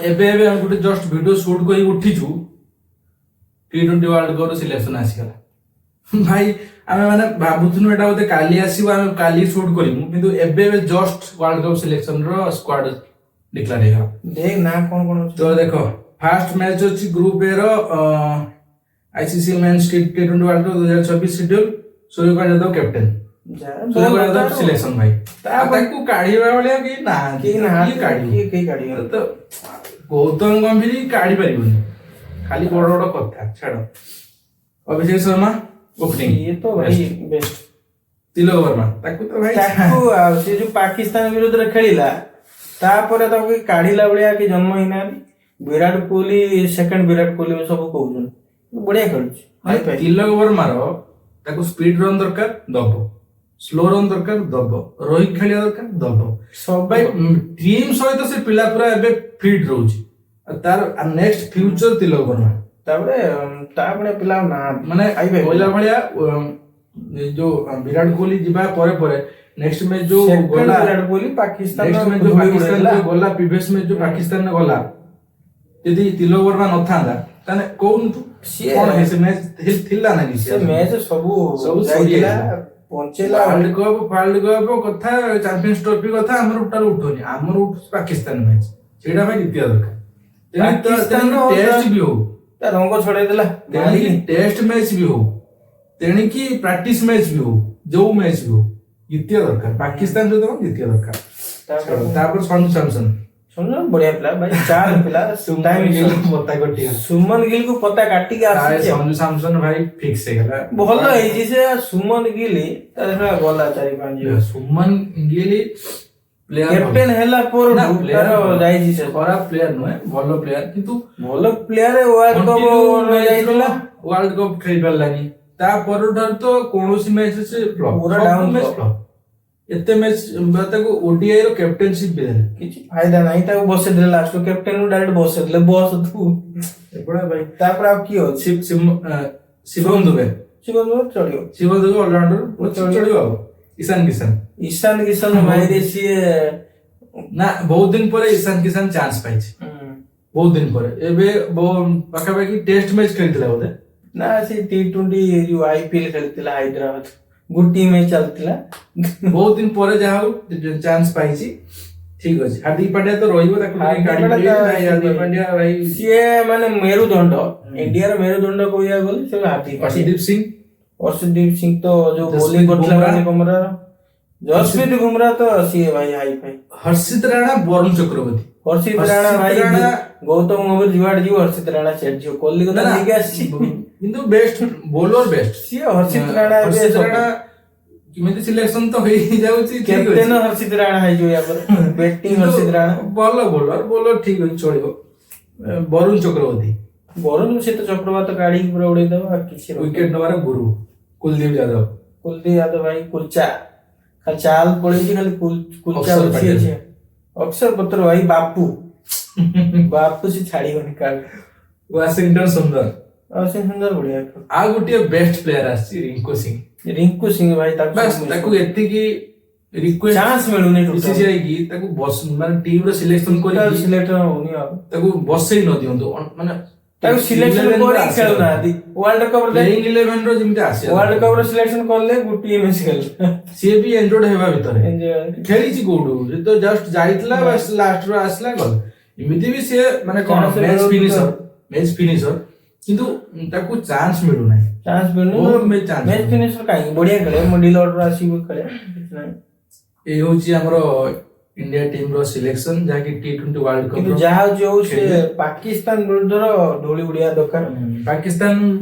ଏବେ ଏବେ ଆମେ ଗୋଟେ ଜଷ୍ଟ ଭିଡିଓ ସୁଟ୍ କରି ଉଠିଛୁ, ଟି20 ୱାର୍ଲଡ କପ୍ ର ସିଲେକ୍ସନ ଆସିଗଲା। ଭାଇ, ଆମେ ମାନେ ଭାବୁଥିଲୁ ଏଟା ବୋଧେ କାଲି ଆସିବ, ଆମେ କାଲି ସୁଟ୍ କରିବୁ, କିନ୍ତୁ ଏବେ ଏବେ ଜଷ୍ଟ ୱାର୍ଲଡ କପ୍ ସିଲେକ୍ସନ ର ସ୍କ୍ୱାଡ ଡିକ୍ଲାର ହେଇଗଲା। ଦେଖ ନା, କଣ କଣ ଅଛି? ତ ଦେଖ, ଫାର୍ଷ୍ଟ ମ୍ୟାଚ୍ ଅଛି ଗ୍ରୁପ ଏ ର, ICC Men's T20 World Cup 2026 schedule, Suryakumar Yadav captain. Suryakumar Yadav selection ଭାଇ। ତାକୁ କାଢିବା ଭଳିଆ କେହି ନାହାନ୍ତି। କେହି ନାହାନ୍ତି। କିଏ କାଢିବ? କିଏ, କେହି କାଢିବ? ତ ଗୌତମ ଗମ୍ଭୀର କାଢି ପାରିବନି, ଖାଲି ବଡ ବଡ କଥା। ଛାଡ, ଅଭିଷେକ ଶର୍ମା ଓପନିଂ। ଇଏ ତ ଭାଇ ବେଷ୍ଟ। ତିଲକ ବର୍ମା, ତାକୁ ତ ଭାଇ ତାକୁ ଆଉ ସେ ଯୋଉ ପାକିସ୍ତାନ ବିରୁଦ୍ଧରେ ଖେଳିଲା, ତାପରେ ତାକୁ କେହି କାଢିଲା ଭଳିଆ କେହି ଜନ୍ମ ହେଇନାହାନ୍ତି। ବିରାଟ କୋହଲି ସେକେଣ୍ଡ, ବିରାଟ କୋହଲି ସବୁ କହୁଛନ୍ତି, ବଢିଆ ଖେଳୁଛି। ଭାଇ, ତିଲକ ବର୍ମାର ତାକୁ ସ୍ପିଡ ରନ୍ ଦରକାର, ଦବ। ସ୍ଲୋ ରନ୍ ଦରକାର, ଦବ। ରୋହିତ ଖେଳିବା ଦରକାର, ଦବ। ସବୁ। ଭାଇ, ଟିମ୍ ସହିତ ସେ ପିଲା ପୁରା ଏବେ ଫିଟ୍ ରହୁଛି ଆଉ ତାର ନେକ୍ସଟ ଫ୍ୟୁଚର ତିଲକ ବର୍ମା। ତାପରେ ତା ଭଳିଆ ପିଲା ଆଉ ନାହାନ୍ତି। ମାନେ ଖାଇବେ। କହିଲା ଭଳିଆ ଏ ଯୋଉ ବିରାଟ କୋହଲି ଯିବା ପରେ ପରେ ନେକ୍ସଟ ମ୍ୟାଚ୍ ଯୋଉ ସେକେଣ୍ଡ ଗଲା, ବିରାଟ କୋହଲି ପାକିସ୍ତାନ ନେକ୍ସଟ ମ୍ୟାଚ୍ ଯୋଉ ପାକିସ୍ତାନ ଯୋଉ ଗଲା, ପ୍ରିଭିୟସ ମ୍ୟାଚ୍ ଯୋଉ ପାକିସ୍ତାନରେ ଗଲା, ଯଦି ତିଲକ ବର୍ମା ନଥାନ୍ତା ତାହେଲେ କହୁନୁ ତୁ କଣ ସେ ମ୍ୟାଚ୍ ଥିଲା ନା କିଛି? ସେ ମ୍ୟାଚ୍ ସବୁ ସବୁ ଯାଇଥିଲା। ସରିଯାଇଥିଲା। ବଞ୍ଚେଇଲା। ୱାର୍ଲଡ କପ୍ ଫାର୍ଲଡ କପ୍ କଥା, ଚାମ୍ପିୟନ୍ସ ଟ୍ରଫି କଥା ଆମର ଟୋଟାଲ ଉଠୁନି। ଆମର ଉଠୁଛି ପାକିସ୍ତାନ ମ୍ୟାଚ୍, ସେଇଟା ପାଇଁ ଜିତିବା ଦରକାର। ପାକିସ୍ତାନ ଟେଷ୍ଟ ବି ହଉ, ତା ରଙ୍ଗ ଛଡେଇ ଦେଲା। ତେଣିକି ଟେଷ୍ଟ ମ୍ୟାଚ୍ ବି ହଉ, ତେଣିକି ପ୍ରାକ୍ଟିସ ମ୍ୟାଚ୍ ବି ହଉ, ଯୋଉ ମ୍ୟାଚ୍ ବି ହଉ, ଜିତିବା ଦରକାର। ପାକିସ୍ତାନ ସହିତ କଣ ଜିତିବା ଦରକାର। ଛାଡ, ତାପରେ ସଞ୍ଜୁ ସାମସନ। ଶୁଣ, ବଢିଆ ପିଲା ଭାଇ, ଚାର ପିଲା। ସୁମନ ଗିଲ୍ ପତା କଟିଗଲା। ସୁମନ ଗିଲ୍ କୁ ପତା କାଟିକି ଆସିଛି। ସଞ୍ଜୁ ସାମସନ ଭାଇ ଫିକ୍ସ ହେଇଗଲା। ଭଲ ହେଇଛି ସେ ସୁମନ ଗିଲ୍, ତାର ଗଲା 4-5। ସୁମନ ଗିଲ୍ ପ୍ଲେୟାର କ୍ୟାପ୍ଟେନ ହେଲା ପରେ ନା, player ତାର ଭଲ। ଯାଇଛି ସେ। ଖରାପ ପ୍ଲେୟାର ନୁହେଁ, ଭଲ ପ୍ଲେୟାର, କିନ୍ତୁ ଭଲ ପ୍ଲେୟାର, ୱାର୍ଲଡ କପ୍ ଯାଇଥିଲା। ୱାର୍ଲଡ କପ୍ ଖେଳି ପାରିଲାନି। ତା ପରଠାରୁ ତ କୌଣସି ମ୍ୟାଚ୍ ସେ ଫ୍ଲପ୍। ପୁରା down match flop। Flop. ଏତେ ମ୍ୟାଚ୍ ତାକୁ ଓଡିଆଇ ର କ୍ୟାପ୍ଟେନସିପ ବି ଦେଲେ। କିଛି ଫାଇଦା ନାହିଁ। ତାକୁ ବସେଇଦେଲେ, ଲାଷ୍ଟ କ୍ୟାପ୍ଟେନ ଡାଇରେକ୍ଟ ବସେଇଦେଲେ, ବସ ତୁ। ଏପଟେ ଭାଇ ତାପରେ ଆଉ କିଏ ଅଛି? ଶିବମ ଦୁବେ। ଶିବମ ଦୁବେ ଚଳିବ। ଶିବମ ଦୁବେ ଅଲରାଉଣ୍ଡର, ଚଳିବ। ଆଉ ଈଶାନ କିଶାନ। ଈଶାନ କିଶାନ ଭାଇରେ ସିଏ ନା, ବହୁତ ଦିନ ପରେ ଈଶାନ କିଶାନ ଚାନ୍ସ ପାଇଛି। ବହୁତ ଦିନ ପରେ ଏବେ ପାଖାପାଖି ଟେଷ୍ଟ ମ୍ୟାଚ୍ ଖେଳିଥିଲା ବୋଧେ। ନା, ସେ ଟି20 ଯୋଉ ଆଇପିଏଲ ଖେଳିଥିଲା ହାଇଦ୍ରାବାଦ, ଗୋଟିଏ ମ୍ୟାଚ୍ ଚାଲିଥିଲା। ବହୁତ ଦିନ ପରେ ଯାହା ହଉ ଚାନ୍ସ ପାଇଛି, ଠିକ ଅଛି। ହାର୍ଦ୍ଦିକ ପାଣ୍ଡ୍ୟା ତ ରହିବ, ତାକୁ ଟିକେ ହାର୍ଦ୍ଦିକ କାଢି ପାଣ୍ଡ୍ୟା ପାରିବେନି। ଭାଇ, ହାର୍ଦ୍ଦିକ ପାଣ୍ଡ୍ୟା ଭାଇ। ସିଏ ମାନେ ମେରୁଦଣ୍ଡ, ଇଣ୍ଡିଆର ମେରୁଦଣ୍ଡ କହିବାକୁ ଗଲେ ସେ ହାର୍ଦ୍ଦିକ ପାଣ୍ଡ୍ୟା। ଅର୍ଶଦୀପ ସିଂ। ଅର୍ଶଦୀପ ସିଂ ତ ଯୋଉ ଜସପ୍ରୀତ ବୋଲିଂ କରିଥିଲା। ବୁମରା। ମାନେ ବୁମରା, ଜସପ୍ରୀତ ବୁମରା ତ ସିଏ ଭାଇ ହାଇ ଫାଇ। ହର୍ଷିତ ରାଣା, ବରୁଣ ଚକ୍ରବର୍ତ୍ତୀ। ହର୍ଷିତ ରାଣା ଭାଇ। ହର୍ଷିତ ରାଣା- ଗୌତମ ଗମ୍ଭୀର ଯୁଆଡେ ଯିବ, ହର୍ଷିତ ରାଣା ସେଠି ଯିବ। କଲିକତା ନା, ନା, ନେଇକି ଆସିଛି। କିନ୍ତୁ ବେଷ୍ଟ ବୋଲର, ବେଷ୍ଟ। ସିଏ ହର୍ଷିତ ରାଣା ଏବେ ହର୍ଷିତ ରାଣା କେମିତି ସିଲେକ୍ସନ ତ ହେଇଯାଉଛି, ଠିକ ଅଛି। କ୍ୟାପ୍ଟେନ ହର୍ଷିତ ରାଣା ହେଇଯିବ ୟା ପରେ, ବ୍ୟାଟିଂ କିନ୍ତୁ ହର୍ଷିତ ରାଣା। ଭଲ ବୋଲର, ବୋଲର ଠିକ ଅଛି, ଚଳିବ। ବରୁଣ ଚକ୍ରବର୍ତ୍ତୀ। ବରୁଣ ସେ ତ ଚକ୍ରବାତ କାଢିକି ପୁରା ଉଡେଇ ଦବ, ଆଉ କିଛି ରଖିବନି। ୱିକେଟ ନେବାର ଗୁରୁ କୁଲଦୀପ ଯାଦବ। କୁଲଦୀପ ଯାଦବ ଭାଇ, କୁଲଚା ଖାଲି ଚାଲ ପଳେଇଛି, ଖାଲି କୁଲଚା ଅକ୍ଷର ଅଛି। ପଟେଲ। ଅଛି ଅକ୍ଷର ପତ୍ର ଭାଇ, ବାପୁ ବାପୁ, ସେ ଛାଡିବନି କାହାକୁ। ୱାସିଂଟନ ସୁନ୍ଦର। ଆଉ ସେ ସୁନ୍ଦର ବଢିଆ ଖେଳ। ଆଉ ଗୋଟିଏ ବେଷ୍ଟ ପ୍ଲେୟାର ଆସିଛି, ରିଙ୍କୁ ସିଂ। ରିଙ୍କୁ ସିଂ ଭାଇ, ତାକୁ ବାସ୍, ତାକୁ ଏତିକି ରିକ୍ୱେଷ୍ଟ ଚାନ୍ସ ମିଳୁନି। ବିସିସିଆଇ କି ତାକୁ ବସ, ମାନେ ଟିମ ର ସିଲେକ୍ସନ କରିକି ସିଲେକ୍ଟ ହଉନି ଆଉ। ତାକୁ ବସେଇ ନ ଦିଅନ୍ତୁ। ମାନେ ତାକୁ ସିଲେକ୍ସନ କରିକି ଖେଳୁନାହାନ୍ତି ୱାର୍ଲଡ କପ୍ ରେ। ପ୍ଲେଇଂ ଇଲେଭେନ ର ଯେମିତି ଆସିବା। ୱାର୍ଲଡ କପ୍ ରେ ସିଲେକ୍ସନ କଲେ ଗୋଟିଏ ମ୍ୟାଚ୍ ଖେଳିଲା। ସିଏ ବି ଏନଜର୍ଡ ହେବା ଭିତରେ ଖେଳିଛି କୋଉଠୁ? ସେ ତ ଜଷ୍ଟ ଯାଇଥିଲା, ବାସ୍, ଲାଷ୍ଟ ରୁ ଆସିଲା, ଗଲା। ଏମିତି ବି ସିଏ ମାନେ କଣ Chance match ମିଳୁନି ଫିନିସର। ତ। ମ୍ୟାଚ୍ ଫିନିସର, କିନ୍ତୁ ତାକୁ ଚାନ୍ସ ମିଳୁନାହିଁ। ଚାନ୍ସ ମିଳୁନି। ବହୁତ match chance match finisher କାହିଁକି, ବଢିଆ ଖେଳେ, ମିଡିଲ ଅର୍ଡର ଆସିକି ଖେଳେ, କିଛି ନାହିଁ। ଏଇ ହଉଛି ଆମର ଇଣ୍ଡିଆ ଟିମ ର ସିଲେକ୍ସନ, ଯାହାକି ଟି20 ୱାର୍ଲଡ କପ୍। କିନ୍ତୁ ଯାହା ହଉଛି ହଉ, ସେ ଖେଳିବେ। ପାକିସ୍ତାନ ବିରୁଦ୍ଧର ଧୂଳି ଉଡିବା ଦରକାର। ପାକିସ୍ତାନ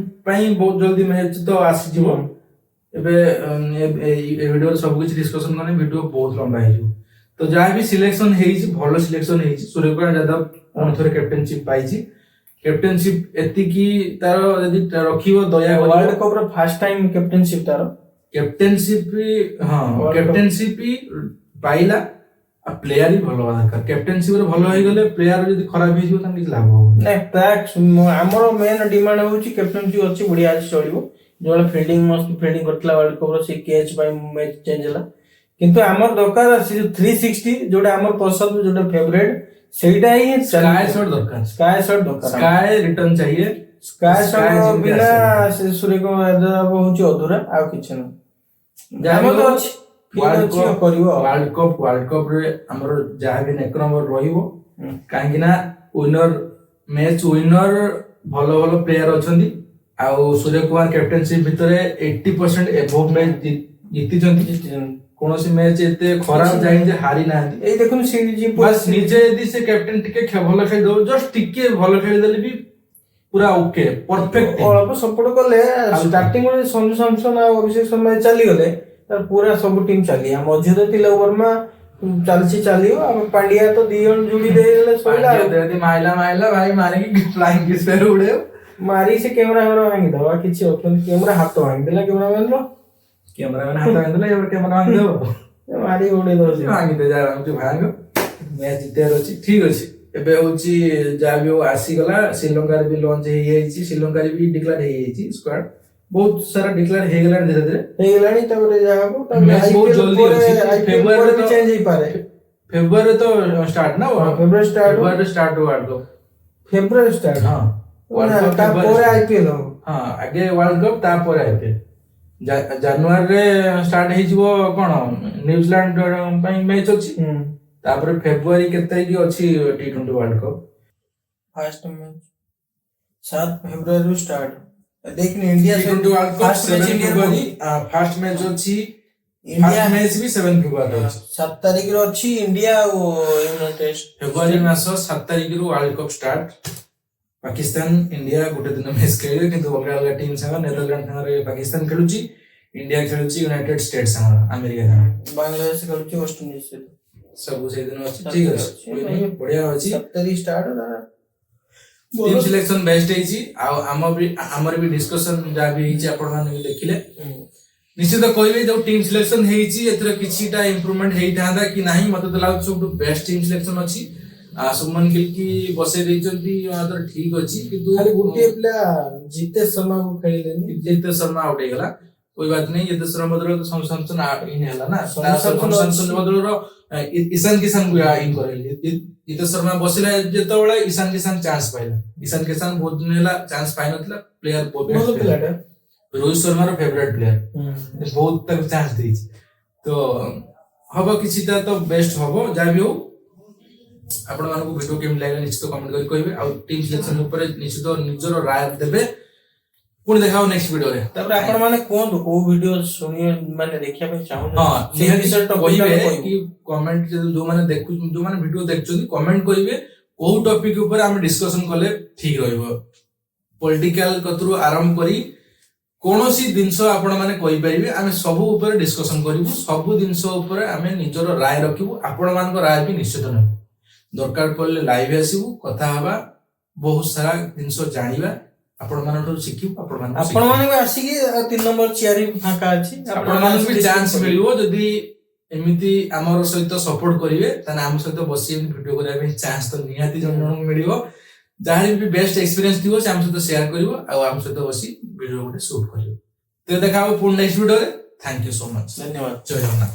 ପାଇଁ ବହୁତ ଜଲ୍ଦି ମ୍ୟାଚ୍ ତ ଆସିଯିବ। ଏବେ ଏ ଭିଡିଓରେ ସବୁ କିଛି ଡିସ୍କସନ କଲେ ଭିଡିଓ ବହୁତ ଲମ୍ବା ହେଇଯିବ। ତ ଯାହା ବି ସିଲେକ୍ସନ ହେଇଛି, ଭଲ ସିଲେକ୍ସନ ହେଇଛି। ସୂର୍ଯ୍ୟକୁମାର ଯାଦବ ପୁଣି ଥରେ କ୍ୟାପ୍ଟେନସିପ ପାଇଛି। କ୍ୟାପ୍ଟେନସିପ ଏତିକି ତାର ଯଦି ରଖିବ, ଦୟା କରିବ। ୱାର୍ଲଡ କପ୍ ର ଫାର୍ଷ୍ଟ ଟାଇମ କ୍ୟାପ୍ଟେନସିପ ତାର। କ୍ୟାପ୍ଟେନସିପ ବି, ହଁ। World Cup। Captainship ବି ପାଇଲା ଆଉ ପ୍ଲେୟାର ବି ଭଲ ହବା ଦରକାର। କ୍ୟାପ୍ଟେନସିପ ରେ ଭଲ ହେଇଗଲେ ପ୍ଲେୟାର ଯଦି ଖରାପ ହେଇଯିବ, ତାହେଲେ କିଛି ଲାଭ ହବନି। ନାଇଁ, ଆମର ମେନ୍ ଡିମାଣ୍ଡ ହଉଛି କ୍ୟାପ୍ଟେନସିପ ଅଛି, ବଢିଆ ଅଛି, ଚଳିବ। ଯୋଉ ଫିଲ୍ଡିଂ, ମସ୍ତ ଫିଲ୍ଡିଂ କରିଥିଲା ୱାର୍ଲଡ କପ୍ ର, ସେ କ୍ୟାଚ୍ ପାଇଁ ମ୍ୟାଚ୍ ଚେଞ୍ଜ ହେଲା। କିନ୍ତୁ ଆମର ଦରକାର ସେ ଯୋଉ 360, ଯୋଉଟା ଆମର ପସନ୍ଦ, ଯୋଉଟା ଫେଭରେଟ, ସେଇଟା ହିଁ ସ୍କାଏ ସଟ୍ ଦରକାର। ସ୍କାଏ ସଟ୍ ଦରକାର। ସ୍କାଏ ରିଟର୍ନ चाहिए। ସ୍କାଏ ସ୍କାଏ ସଟ୍ ଯେମିତି ବିନା ଆସିବ। ସେ ସୂର୍ଯ୍ୟକୁମାର ଯାଦବ ହଉଛି ଅଧୁରା, ଆଉ କିଛି ନାହିଁ। ଯାହା ଆମର ତ ବି ହଉ, ଅଛି feel world ଅଛି, କପ୍ କରିବ ଆଉ। ୱାର୍ଲଡ କପ୍ ରେ ଆମର ଯାହା ବି ଏକ ନମ୍ବର ରହିବ। କାହିଁକି ନା ୱିନର, ମ୍ୟାଚ୍ ୱିନର ଭଲ ଭଲ ପ୍ଲେୟାର ଅଛନ୍ତି ଆଉ ସୂର୍ଯ୍ୟ କୁମାର କ୍ୟାପ୍ଟେନସିପ ଭିତରେ 80% ଏବୋଭ ମ୍ୟାଚ୍ ଜିତିଛନ୍ତି। ଜିତିଛନ୍ତି। କୌଣସି ମ୍ୟାଚ୍ ଏତେ ଖରାପ ଯାଇନି ଯେ ହାରି ନାହାନ୍ତି। ଏଇ ଦେଖୁନ ସିରିଜ ପୁରା। ବାସ୍, ନିଜେ ଯଦି ସେ କ୍ୟାପ୍ଟେନ ଟିକେ ଭଲ ଖେଳିଦବ, ଜଷ୍ଟ ଟିକେ ଭଲ ଖେଳିଦେଲେ ବି ପୁରା ଓକେ, ପରଫେକ୍ଟ। ଅଳ୍ପ ସପୋର୍ଟ କଲେ, ଷ୍ଟାର୍ଟିଂ ରେ ସଞ୍ଜୁ ସାମସନ ଆଉ ଅଭିଷେକ ଶର୍ମା ଚାଲିଗଲେ, ତାର ପୁରା ସବୁ ଟିମ୍ ଚାଲିବ। ମଝିରେ ତିଲକ ବର୍ମା ଚାଲିଛି, ଚାଲିବ। ଆଉ ପାଣ୍ଡିଆ ତ ଦି ଜଣ ଯୋଡି ଦେଇଦେଲେ ସଇଲା ଆଉ। ଯଦି ମାଇଲା ମାଇଲା ଭାଇ, ମାରିକି ଫ୍ଲାଇଂ କିସ୍ ଫେର ଉଡେଇବ। ମାରି ସେ କ୍ୟାମେରା ଫ୍ୟାମେରା ଭାଙ୍ଗିଦବ, ଆଉ କିଛି ଅପସନ। କ୍ୟାମେରା ହାତ ଭାଙ୍ଗିଦେଲା କ୍ୟାମେରାମ୍ୟାନ ର। କ୍ୟାମେରାମ୍ୟାନ ହାତ ଭାଙ୍ଗିଦେଲା, ଏପଟେ କ୍ୟାମେରା ଭାଙ୍ଗିଦେବ। ମାରି ଉଡେଇ ଦବ ସେ। ଭାଙ୍ଗିଦେ, ଯାହା ଭାଙ୍ଗୁଛୁ ଭାଙ୍ଗ, ମ୍ୟାଚ୍ ଜିତିବାର ଅଛି। ଠିକ ଅଛି, ଏବେ ହଉଛି ଯାହା ବି ହଉ ଆସିଗଲା। ଶ୍ରୀଲଙ୍କାରେ ବି ଲଞ୍ଚ ହେଇଯାଇଛି, ଶ୍ରୀଲଙ୍କାରେ ବି ଡିକ୍ଲାର ହେଇଯାଇଛି ସ୍କ୍ୱାଡ। ବହୁତ ସାରା ଡିକ୍ଲାର ହେଇଗଲାଣି ଧୀରେ ଧୀରେ। ହେଇଗଲାଣି। ତାପରେ ଯାହା ହବ ତାପରେ Match ବହୁତ IPL ଜଲ୍ଦି ପରେ ଅଛି। IPL ଫେବୃଆରୀରେ ପରେ ବି ଚେଞ୍ଜ ହେଇପାରେ। ଫେବୃଆରୀରେ ତ ଷ୍ଟାର୍ଟ ନା? ହଁ, ଫେବୃଆରୀ ଷ୍ଟାର୍ଟ। ଫେବୃଆରୀରେ ଷ୍ଟାର୍ଟ ୱାର୍ଲଡ କପ୍। ଫେବୃଆରୀ ଷ୍ଟାର୍ଟ। ହଁ, World Cup ତାପରେ ଫେବୃଆରୀ। ଆଇପିଏଲ ହବ। ହଁ, ଆଗେ ୱାର୍ଲଡ କପ୍, ତାପରେ ଆଇପିଏଲ। ଜାନୁଆରୀରେ ଷ୍ଟାର୍ଟ ହେଇଯିବ। କଣ, ନ୍ୟୁଜିଲାଣ୍ଡ ପାଇଁ ମ୍ୟାଚ୍ ଅଛି। ତାପରେ ଫେବୃଆରୀ କେତେ ତାରିଖ ଅଛି ଟି20 ୱାର୍ଲଡ କପ୍? ଫାର୍ଷ୍ଟ ମ୍ୟାଚ୍ 7 ଫେବୃଆରୀରୁ ଷ୍ଟାର୍ଟ। ଦେଖିନି India T20 world cup first match 7 India ଫେବୃଆରୀ ଫାର୍ଷ୍ଟ ମ୍ୟାଚ୍ ଅଛି। ଇଣ୍ଡିଆ ଫାର୍ଷ୍ଟ ମ୍ୟାଚ୍ ବି 7 ଫେବୃଆରୀ ଅଛି। 7 ତାରିଖରେ ଅଛି ଇଣ୍ଡିଆ ଆଉ ୟୁନାଇଟେଡ୍। ଫେବୃଆରୀ ମାସ 7 ତାରିଖରୁ world cup start. Pakistan India ଗୋଟେ ଦିନ ମ୍ୟାଚ୍ ଖେଳିବେ, କିନ୍ତୁ ଅଲଗା ଅଲଗା ଟିମ୍ ସାଙ୍ଗରେ। ନେଦରଲ୍ୟାଣ୍ଡ ସାଙ୍ଗରେ ପାକିସ୍ତାନ ଖେଳୁଛି, ଇଣ୍ଡିଆ ଖେଳୁଛି ୟୁନାଇଟେଡ୍ ଷ୍ଟେଟ୍ ସାଙ୍ଗରେ, ଆମେରିକା ସାଙ୍ଗରେ। ବାଂଲାଦେଶ ଖେଳୁଛି ୱେଷ୍ଟଇଣ୍ଡିଜ ସହିତ। ସବୁ ସେଇଦିନ ଅଛି। ଠିକ ଅଛି, ଅଛି। କୋଇ ନାହିଁ, ବଢିଆ ଅଛି। 7 ତାରିଖ start. Team selection best ହେଇଛି ଆଉ ଆମ ବି ଆମର ବି ଡିସ୍କସନ ଯାହା ବି ହେଇଛି, ଆପଣ ମାନେ ବି ଦେଖିଲେ। ନିଶ୍ଚିତ କହିବେ ଯୋଉ ଟିମ୍ ସିଲେକ୍ସନ ହେଇଛି, ଏଥିରେ କିଛିଟା ଇମ୍ପ୍ରୁଭମେଣ୍ଟ ହେଇଥାନ୍ତା କି ନାହିଁ। ମତେ ତ ଲାଗୁଛି ସବୁଠୁ ବେଷ୍ଟ ଟିମ୍ ସିଲେକ୍ସନ ଅଛି। ଶୁଭମନ ଗିଲ୍ କି ବସେଇ ଦେଇଛନ୍ତି ତ ଠିକ ଅଛି, କିନ୍ତୁ ଖାଲି ଗୋଟିଏ ପିଲା ଜିତେଶ ଶର୍ମାକୁ ଖେଳିଲେନି। ଜିତେଶ ଶର୍ମା ଆଉଟ ହେଇଗଲା, कोई बात नहीं। ଜିତେଶ ଶର୍ମା ବଦଳରେ ତ ସଞ୍ଜୁ ସାମସନ ଇନ୍ ହେଲା ନା? ସଞ୍ଜୁ ତା ସାମସନ ସଞ୍ଜୁ ସାମସନ ଅଛି। ବଦଳର ଈଶାନ କିଶାନ କୁ ଇନ୍ କରେଇଲେ। ଜିତେଶ ଶର୍ମା ବସିଲା ଯେତେବେଳେ, ଈଶାନ କିଶାନ ଚାନ୍ସ ପାଇଲା। ଈଶାନ କିଶାନ ବହୁତ ଦିନ ହେଲା ଚାନ୍ସ ପାଇନଥିଲା। ପ୍ଲେୟାର ଭଲ ପିଲାଟା। ରୋହିତ ଶର୍ମାର ଫେଭରେଟ ପ୍ଲେୟାର, ବହୁତ ତାକୁ ଚାନ୍ସ ଦେଇଛି। ତ ହବ, କିଛିଟା ତ ବେଷ୍ଟ ହବ। ଯାହା ବି ହଉ, ଆପଣମାନଙ୍କୁ ଭିଡିଓ କେମିତି ଲାଗିଲା ନିଶ୍ଚିତ କମେଣ୍ଟ କରି କହିବେ ଆଉ ଟିମ୍ ସିଲେକ୍ସନ ଉପରେ ନିଶ୍ଚିତ ନିଜର ରାୟ ଦେବେ। ପୁଣି ଦେଖା ହବ ନେକ୍ସଟ ଭିଡିଓରେ। ତାପରେ ଆପଣ ମାନେ କୁହନ୍ତୁ କୋଉ ଭିଡିଓ ଶୁଣିବେ, ମାନେ ଦେଖିବା ପାଇଁ ଚାହୁଁଛନ୍ତି। ସେଇ ନିହାତି ବିଷୟରେ topic କହିବେ ଆମେ କହିବୁ। କି କମେଣ୍ଟ, ଯୋଉମାନେ ଦେଖୁ ଯୋଉମାନେ ଭିଡିଓ ଦେଖୁଛନ୍ତି, କମେଣ୍ଟ କରିବେ କୋଉ ଟପିକ ଉପରେ ଆମେ ଡିସ୍କସନ କଲେ ଠିକ ରହିବ। ପଲିଟିକାଲ କତରୁ ଆରମ୍ଭ କରି କୌଣସି ଜିନିଷ ଆପଣ ମାନେ କହିପାରିବେ। ଆମେ ସବୁ ଉପରେ ଡିସ୍କସନ କରିବୁ, ସବୁ ଜିନିଷ ଉପରେ ଆମେ ନିଜର ରାୟ ରଖିବୁ, ଆପଣମାନଙ୍କ ରାୟ ବି ନିଶ୍ଚିତ ନେବୁ। ଦରକାର ପଡ଼ିଲେ ଲାଇଭ୍ ଆସିବୁ, କଥା ହବା, ବହୁତ ସାରା ଜିନିଷ ଜାଣିବା, ଆପଣମାନଙ୍କଠୁ ଶିଖିବୁ, ଆପଣମାନଙ୍କୁ ଆପଣ ମାନେ ବି ଆସିକି, ଆଉ 3 ନମ୍ବର ଚେୟାର ବି ଫାଙ୍କା ଅଛି। ଆପଣମାନଙ୍କୁ ବି ଚାନ୍ସ ମିଳିବ। ଯଦି ଏମିତି ଆମର ସହିତ ସପୋର୍ଟ କରିବେ, ତାହେଲେ ଆମ ସହିତ ବସି ଏମିତି ଭିଡିଓ କରିବା ପାଇଁ ଚାନ୍ସ ତ ନିହାତି ଜଣ ଜଣଙ୍କୁ ମିଳିବ। ଯାହାର ବି ବେଷ୍ଟ ଏକ୍ସପିରିଏନ୍ସ ଥିବ, ସେ ଆମ ସହିତ ସେୟାର କରିବ ଆଉ ଆମ ସହିତ ବସି ଭିଡିଓ ଗୋଟେ ସୁଟ୍ କରିବ। ତ ଦେଖା ହବ ପୁଣି ନେକ୍ସଟ ଭିଡିଓରେ। Thank you so much. ଧନ୍ୟବାଦ। ଜୟ ଜଗନ୍ନାଥ।